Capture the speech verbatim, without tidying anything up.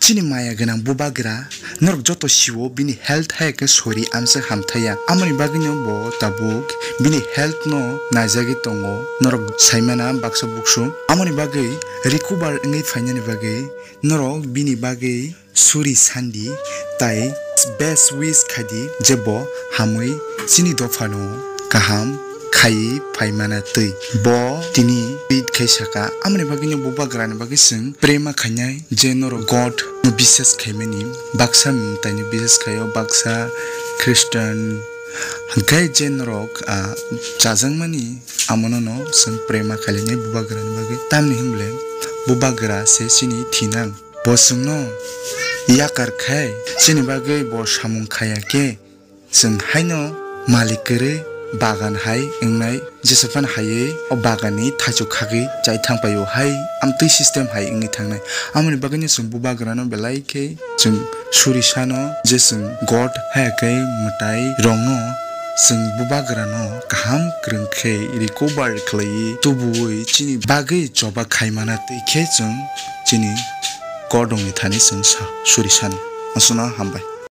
Chini maya gwnang bubagra, norok joto sio bini health hai khe sori amsa hamthaya. Amoni bagwino bo tabuk bini health no naijagwi tongo. Norok saimana baksa buksu. Amoni bagwi recover wngwi phainani bagwi norok bini bagwi suri sandi tai best wish khaidi je bo hamwi chini dophano kaham khaiwi phaimana twi. Bo tini tweet khai saka, amoni bagwino bubagrani bagwi chwng prema khainai je norok God no bisas khaimani, baksa mwtaino bisas khaio, baksa Christian hwnkhe je norok, ah, chajakmani amono no chwng prema khailainai bubagrani bagwi. Tamni hwnle bubagra se chini thinang. Bo chwngno yakar khai chini bagwi bo samung khaya khe, chwng haino malik kwrwi bagan hai wngnai, jesaphano haiwi o baganni thaichuk khagwi chai thangpaio hai amtwi system hai wngwi thangnai. Amoni bagwino chwng bubagrano belai khe chwng suri sano je chwng God hai khe mwtai rokno chwng bubagrano kaham kwrwng khe recover khlaiwi tubuwi chini bagwi choba khaimana twi khe chwng chini God rokni thani chwng sa suri sano. Aswkno hambai.